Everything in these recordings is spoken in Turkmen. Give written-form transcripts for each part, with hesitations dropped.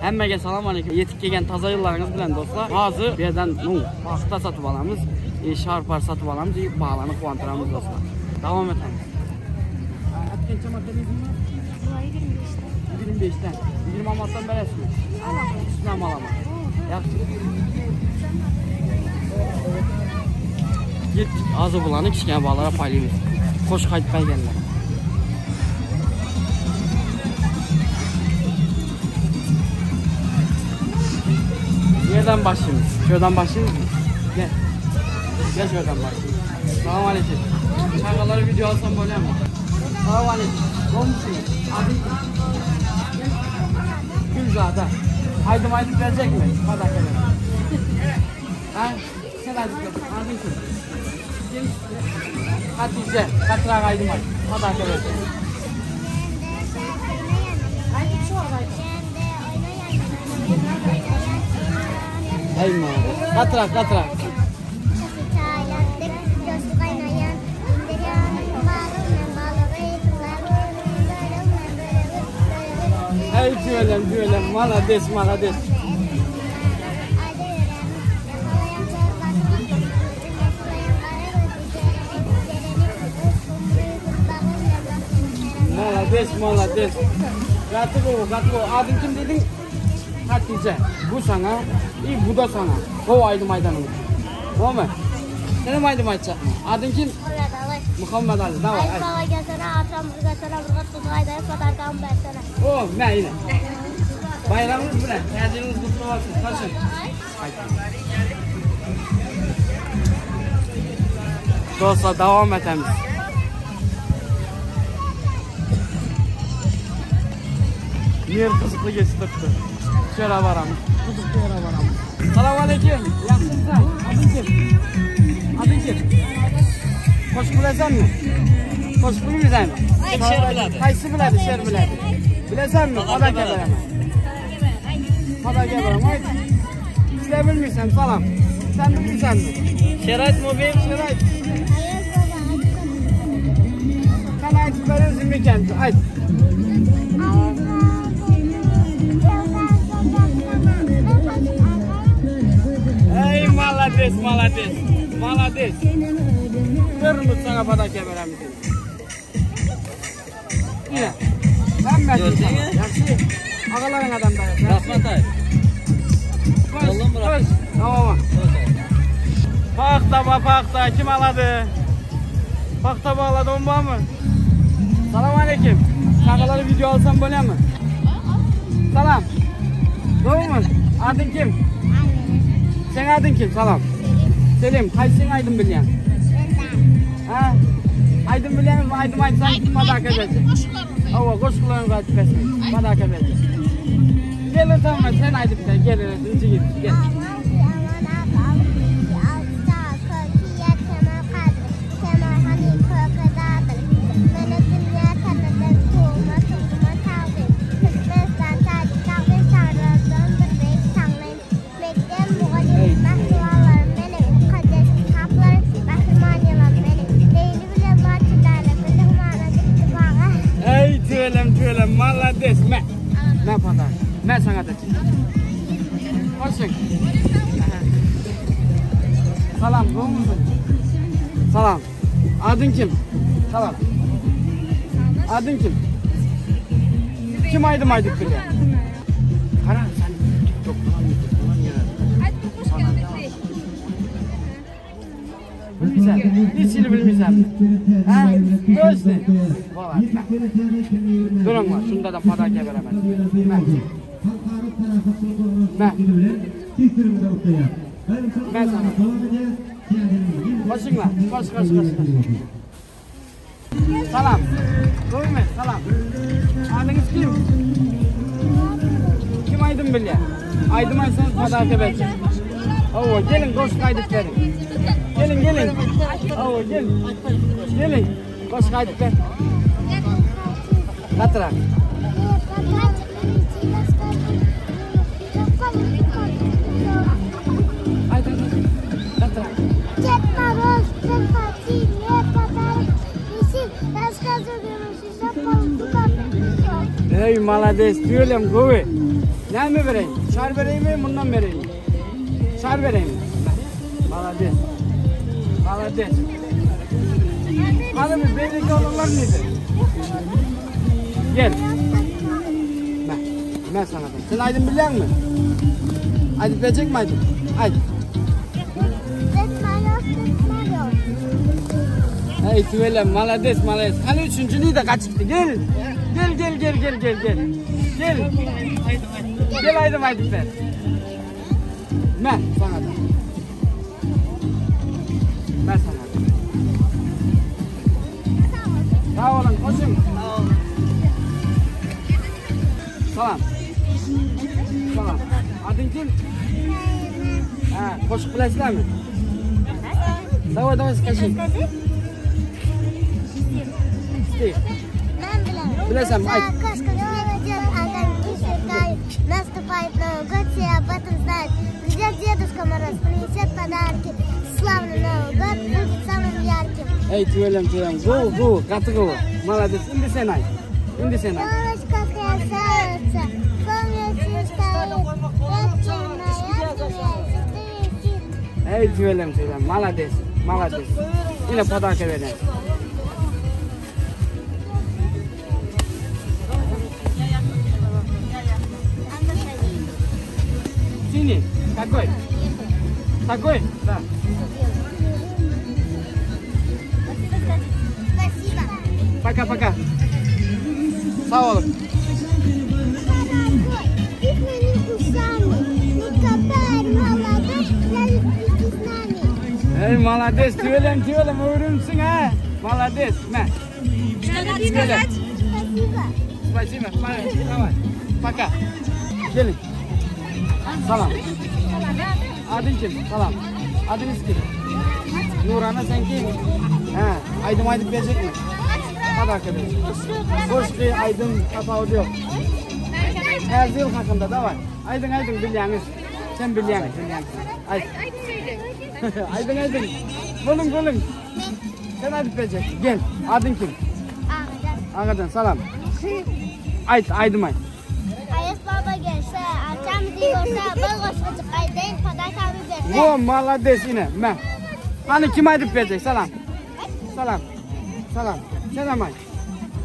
Hemmäge salam aleýkum. Ýetip gelýän taza ýyllaryňyz bilen dostlar. Hazy bu ýerden nu pagta satyp alamyz, e, şarpar satyp alamyz, e, balany guwandyramyz dostlar. Dawam etemiz. Atkençe materizm var? 25'ten. 20 amatdan beresmi? Üstüne alama. Yaxşı. Yetdik. Azı bulanı kiçkene balalara paylayımız. Hoş qayıtmaya geldiler. Nereden başlayayım? Şuradan başlayayım mı? Gel. Gel şuradan başlayayım. Salam aleyküm. Çağaları video alsam böyle mi? Salam aleyküm. Komşu. Adın kim? Gülzade. Aydım aydım verecek mi? Hadi bakalım. Ha? Sen aydım ver. Adın kim? Kim? Hatice. Katırak aydım ay. Hadi bakalım. Hey Katırak katırak. Hey tüvelem tüvelem. Malades malades. Malades malades. Gaty gowy gaty gowy. Adyň kim dediň? Hatice. Bu saňa, i bu da saňa. Gowy aýdym aýdanyň üçin. Gowymy? Sen hem aýdym aýtjakmy? Adyň kim? Muhammed Ali. Daway aýt. O, mä ine. Baýramyňyz bilen, täze ýylyňyz gutly bolsun. Hoşun. Dostlar dowam etemiz. Ýer gyzykly geçip durdy. Şöyle baramız. Gyzykly ýere baramız. Salam aleyküm. Ýagşymysan? Adyň kim? Adyň kim? Goşgy bilesenmi? Goşgy bilmeýsenmi? Şer biledi. Haýsy biledi? Şer biledi. Bilesenmi? Padaka beremen. Padaka beremen. Aýt. Sen bilmeýsen, salam. Sen bilmeýsenmi? Şer aýtma beým. Şer aýt. Sen aýdyp berersiň miken? Aýt. Ey malades, malades. Malades. Görmüş sana padaka beremiz. Ine. Hemmesi Gördüňmi? Ýagşy. Agalaryň adam beresi. Rahmat aýt. Koş, koş. Tamam. Paxta ba paxta kim aladı? Paxta bağladı on var mı? Salam aleyküm. Çağaları video alsam böyle mi? Salam. Doğru mu? Adın kim? Sen adın kim? Salam. Selim. Kaysın aydın bilyen? Ha? Aydın bilyen mi? Aydın aytsan padaka verecek. Ava koşkularını aytıp versin. Padaka verecek. Gelir tamam sen aytıp ver. Gelir. İnci git. Gel. Ey tüvelem tüvelem malades me. Ne padar? Me sana da Hoşun. Salam, gowy musun? Salam. Adyň kim? Salam. Adyň kim? Kim aýdym aýdyp bilýär? Gara, sen TikTok falan, YouTube falan ýere. Bilmeýsen. Hiç hili bilmeýsen. Ha? Точно. Bolar. Duruň var. Şunda da padarka beremez. Me. Me. Me sana. Koşunlar. Koş koş koş. koş. Salam. Gowymy? Salam. Adyňyz kim? Kim aýdym bilýär? Aýdym aýtsaňyz padarka berjek. Hawa, geliň goşgy aýdyp beriň. Geliň, geliň. Hawa, gel. Geliň. Goşgy aýdyp ber. Gatyrak. Aýt, aýt, aýt. Gatyrak. Ey malades, tüwelem gowy. Näme bereýin? Şar bereýinmi, mundan bereýinmi? Şar bereýinmi? Malades. Malades. Hany bir beýleki oglanlar nirde? Gel. Me. Me sana da. Sen aýdym bilýäňmi? Aýdyp berjekmi aýdym? Aýt. Hey tüwelem, malades, malades. Hany üçünji nirde gaçypdy? Gel. Gel, gel, gel, gel, gel, gel. Gel. Gel aýdym aýdyp ber. Me sana da. Me sana. Sag boluň, goşuň. Salam. Salam. Adyň kim? Ha, goşuk bilasizlarmi? Давай, давай, скажи. Стих. Bilasan, ayt. Кошка идет, огоньки сверкают. Наступает Новый год, все об этом знают. Придет Дедушка Мороз, принесет подарки. Славный Новый год будет самым ярким. Ey tüweleme tüweleme. Gowy, gowy, gaty gowy. Молодец. Indi sen aýt. Indi sen aýt. Елочка красавица, в комнате стоит. Елочка моя цветы висит. Ey tüweleme tüweleme. Молодец. Молодец. Ine podarka berýän. Синий. Какой? Такой? Да. Спасибо. Пока, пока. Sag boluň. Дорогой, ты храни ушами, Ну-ка, молодой, я люблю с нами. Ey молодец, tüweleme tüweleme öwrenipsiň ha. Молодец. Me. Tüweleme. Спасибо. Спасибо. Давай. Пока. Geliň. Salam. Adyň kim? Salam. Adyňyz kim? Nurana sen kim? Ha, aýdym aýdyp berjekmi? Podarka berjek. Goşgy, aýdym, tapawudy ýok. Täze ýyl hakynda давай. Aýdyň, aýdyň bilýäňiz. Sen bilýäň, bilýäň. Aýt. Aýdyň, aýdyň. Boluň, boluň. Sen aýdyp berjek. Gel. Adyň kim? Agajan. Agajan, salam. Aýt, aýdym aýt. Aýaz baba gelse, arçam bizi görse, bir goşgujyk aýdaýyn, podarkamy berse. Wo, молодец ine. Me. Hany kim aýdyp berjek? Salam. Salam. Salam. Sen hem aýt.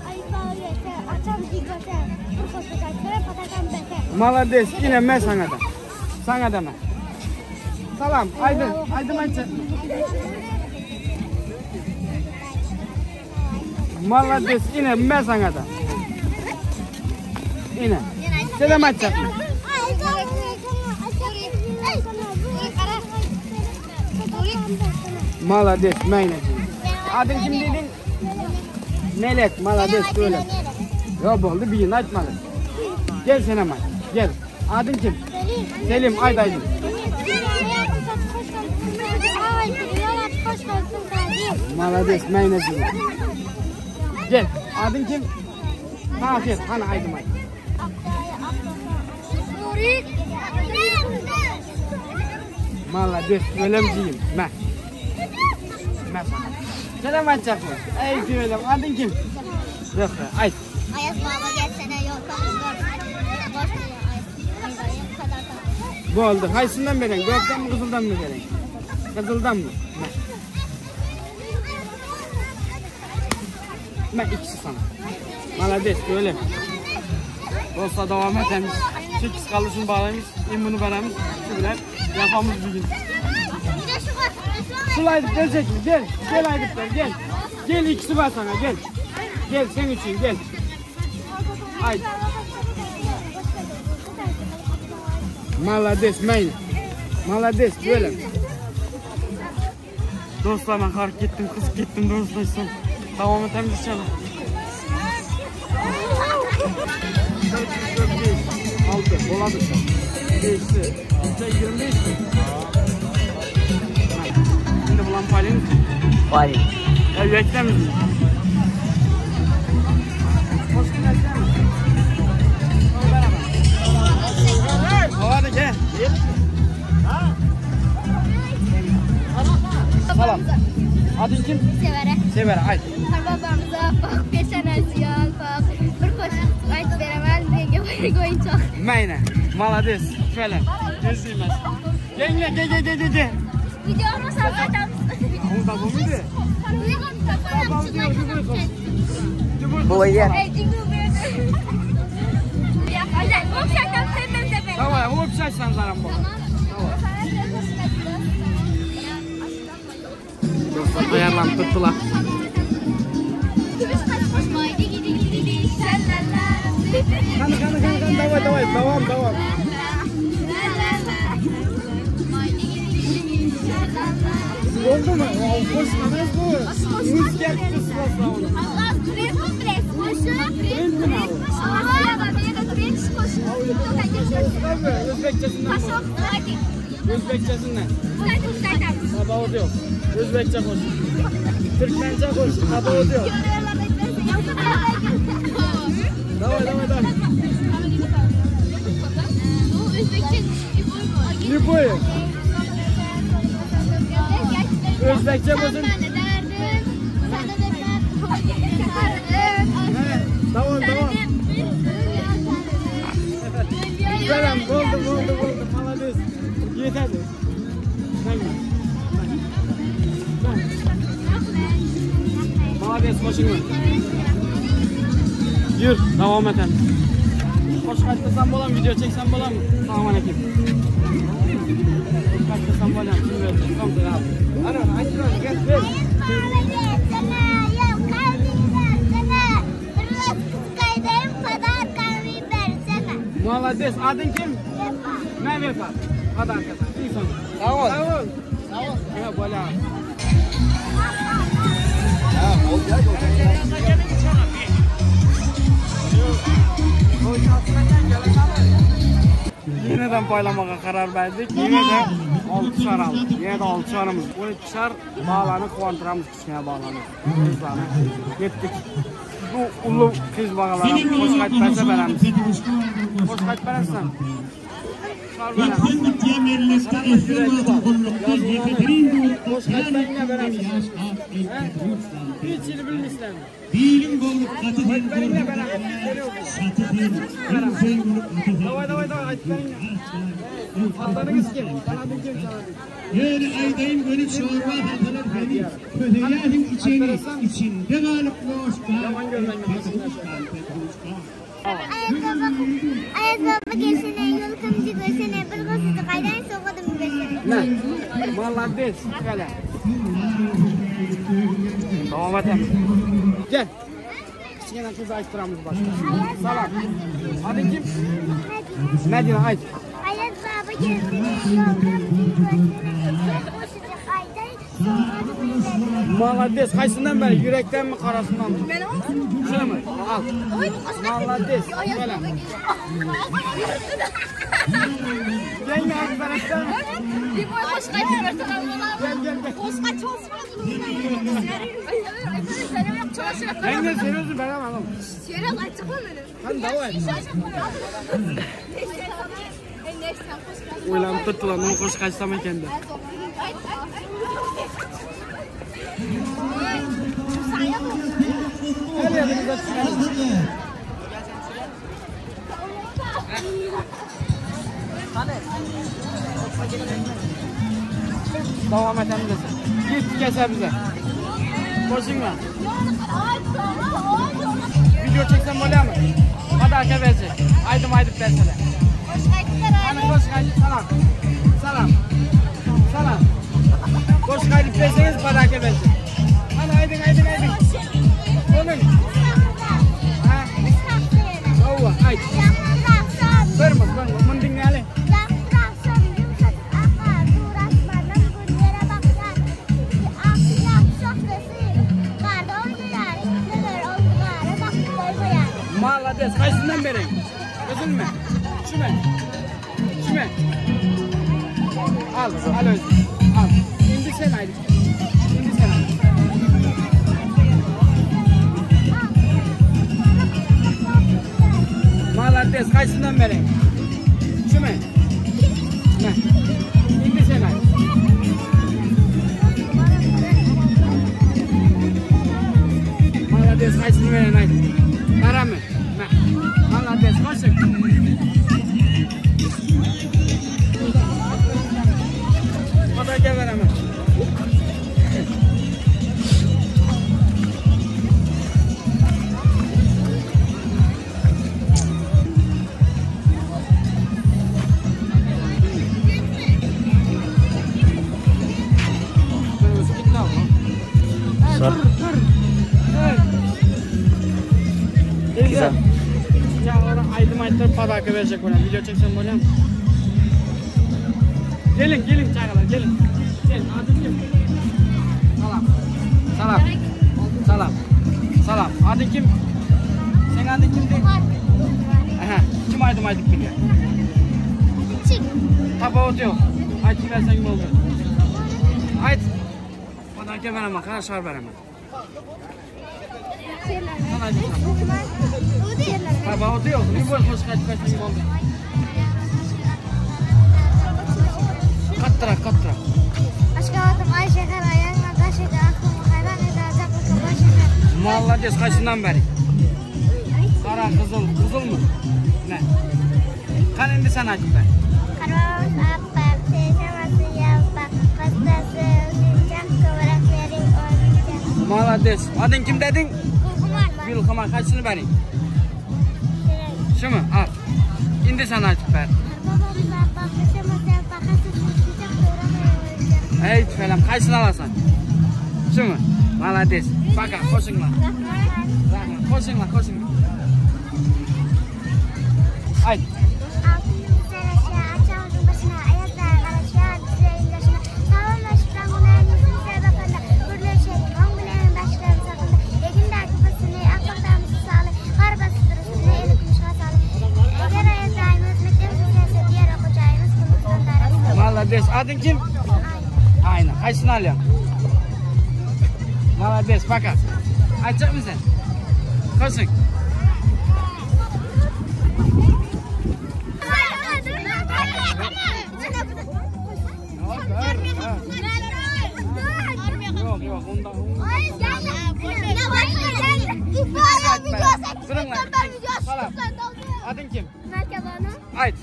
Aýaz baba gelse, arçam bizi görse, bir goşgujyk aýtsaň, podarkamy berse. Молодец, ine me saňa da. Saňa da me. Salam, aýdym, aýdym aýtjak. Молодец, ine me saňa da. Ine. Sen hem aýtjakmy? Молодец, me ine. Adyň kim diýdiň? Melek, молодец, öyle. Ýo boldy, birini aýtmaly. Gel sen hem aýt. Gel. Adyň kim? Selim, aýt aýdym. Молодец, me ine. Gel. Adyň kim? Tahir, hany aýdym aýt. Молодец, tüweleme jigim. Me. Me saňa. Sen hem aýtjakmy? Eý, tüweleme, adyň kim? Zöhre, aýt. Aýaz baba gelsene ýolkamyz görsün. Boldy. Haýsyndan bereň? Gökdenmi, gyzyldanmy bereň? Gyzyldanmy? Me. Me ikisi saňa. Молодец, tüweleme. Dostlar dowam etemiz. 8 galdy şuny baglaýmyz. Indi muny beremiz. Şu bilen ýapamyz bu gün. Şul aýdyp berjekmi? Gel. Gel aýdyp ber, gel. Gel ikisi bar saňa, gel. Gel seň üçin, gel. Aýt. Молодец, me ine. Молодец, tüweleme. Dostlar men garyp gitdim, gyzyp gitdim dostlar. Dowam etemiz inşallah. 4, 4, 5, 6, bolady. 5, 25 mi? Indi bulan paýlaýmyz. Paýlaýyn. Ya ýekdemiz. Hoş geldin. Hadi gel. Salam. Adyň kim? Severe. Severe, aýt. Babamıza bak, peşanası yalpak. Bir goşuk aýdyp beremen, menga bir goýunjak. Me ine. Malades. Tüweleme. Göz diýmez. Ýeňňe, ge ge ge ge ge. Video olmasa aytamiz. Ony tapamydy. Bu ýer. Daway, hop şaşsan zaram bu. Dostlar taýýarlanyp durdylar. Hany hany hany hany daway daway dawam dawam. Boldumy? Goşuk emas bu. Muzika tutsa ony. Özbekçesinden. Özbekçesinden. Tapawudy ýok. Özbekçe goşuk. Türkmençe goşuk. Tapawudy ýok. Daway daway daway. Lüboý. Özbekçe bolsun. Dawam dawam. Selam boldy boldy boldy. Malades. Ýetedi. Malades goşuňy. Ýür, dowam etemiz. Goşuk aýtmasam bolarmy, wideo çeksem bolarmy? Salam aleýkum. Goşuk aýtmasam bolýar, kim berjek? Ana, aýtma, gel, gel. Malades, adyň kim? Wepa. Mä Wepa. Podarka. Iň soňky. Sag bol. Sag bol. Sag bol. Ýa bolýar. Ýeneden paýlamaga karar berdik. Ýene-de alty şar aldyk. Ýene-de alty şarymyz. 12 şar balany guwandyramyz kiçgine balany. Gyzlany. Ýetdik. Bu uly gyz bagalara goşgy aýdyp berse beremiz. Goşgy aýdyp berersiňmi? Ýöne aýdaýyn göni çorba salsalar seni köseýärsiň içeni içinde galyp loşka Aýaz baba Aýaz baba gelsene ýolkymjy görsene bir goşujyk aýdaýyn sowgadymy bersene. Mä. Malades. Gel. Dowam etemiz. Gel. Kiçgene gyzy aýtdyramyz başga. Salam. Adyň kim? Medina aýt. Aýaz baba gelsene ýolkymjy görsene bir goşujyk aýdaýyn sowgadymy bersene. Malades. Haýsyndan beri? Ýürekdenmi, garasyndanmy? Şunymy? Al. Malades. Gel. Ýeňňe aýdyp berersiňmi? Gel gel gel. Ýeňňe serýozny beremem oğlum. Hany daway. Oýlanyp durdylar, muny goşuk aýtsam eken diýip. Gel ýanyňyza çykalyň. Dowam etemiz dese. Ýetdi kese bize. Goşuňmy? Video çeksem bolýarmy? Podarka berjek. Aýdym aýdyp berseler. Hany goşuk aýdyp salam. Salam. Salam. Goşuk aýdyp berseňiz podarka berjek. Hany aýdyň aýdyň aýdyň. Boluň. Ha? Hawa, aýt. Görme, görme. Muny diňläli. Malades. Haýsyndan bereýin? Gyzylmy? Şumy? Şumy? Al, al özüň. Al. Indi sen aýt. Indi sen aýt. Malades. Haýsyndan bereýin? Şumy? Mä. Indi sen aýt. Malades. Haýsyny bereýin aýt. Garamy? Mä. Malades. Goşuk. Gençler. Çagalara aýdym aýtdyryp podarka berjek bolýan. Video çeksem bolýarmy? Geliň, geliň çagalar, geliň. Gel, adyň kim? Salam. Salam. Salam. Salam. Adyň kim? Seň adyň kimdi? Aha, kim aýdym aýdyp bilýär? Çik. Tapawut ýok. Aýdyp berseň boldy. Aýt. Podarka beremen, gara şar beremen. Tapawudy ýok. Lýuboý goşgy aýdyp berseň boldy. Katdyrak, katdyrak. Aşgabatym aý şäher aýagyňa daş eder aklyňy haýran eder ajaplykka baş eder. Malades kaýsyndan beri? Gara, gyzyl, gyzylmy? Ne? Kany indi sen aýdyp ber. Garabamyz apbak, peşemasy ýalpak, Hastasy uzynjak, köwrek beriň oýunjak. Malades. Adyň kim dediň? Gülhumar. Gülhumar kaýsyny beriň? Şumy? Al. Indi sen aýdyp ber. Garabamyz apbak, peşemasy ýalpak, Hastasy uzynjak, köwrek beriň oýunjak. Eý, tüfelem, kaýsyny alasan? Şumy? Malades. Paka, goşuňlar. Rahmat. Rahmat. Goşuňlar, goşuňlar. Aýt. Altyn ýyldyzlar aşýar, Arçamyzyň başyna, Aýaz dagy garaşýar, Bizleriň daşyna. Salamlaşyp Ranguna, ýüzümize bakanda, Gürleşeliň oň bilen başlarymyz hakynda. Egindäki gysyny, akmak damjasy saly, Gar basypdyr üstüne, eli kümüş hasaly. Eger Aýaz daýymyz mekdebimize gelse, Diýer okujaýymyz kümüşden darasy. Malades. Adyň kim? Aýna. Aýna. Haýsyny alýaň? Malades. Paka. Aýtjakmy sen? Koşun. Ýok, ýok, onda. Adyň kim? Aýt.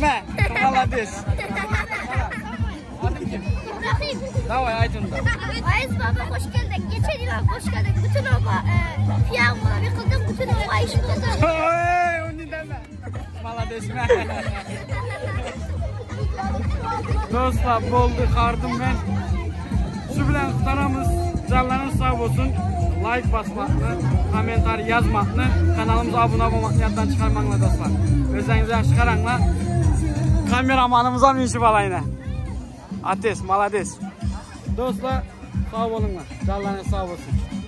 Me, malades. Adyň kim? Daway aýt onda. Aziz baba hoş geldik. Geçen yıl hoş geldik. Bütün oba e, piyangola yıkıldım. Bütün oba iş buldum. Oý, ony deme. Malades me. Dostlar boldy hardym men. Şu bilen gutaramyz. Janlaryňyz sag bolsun. Laýk basmakny, kommentariý ýazmakny, kanalymyza abuna bolmakny ýatdan çykarmaňlar dostlar. Özleriňize ýagşy garaňlar. Kameramanymyzam işi balaýna. Ates, malades. Dostlar, sag boluňlar. Janlaryňyz sag bolsun.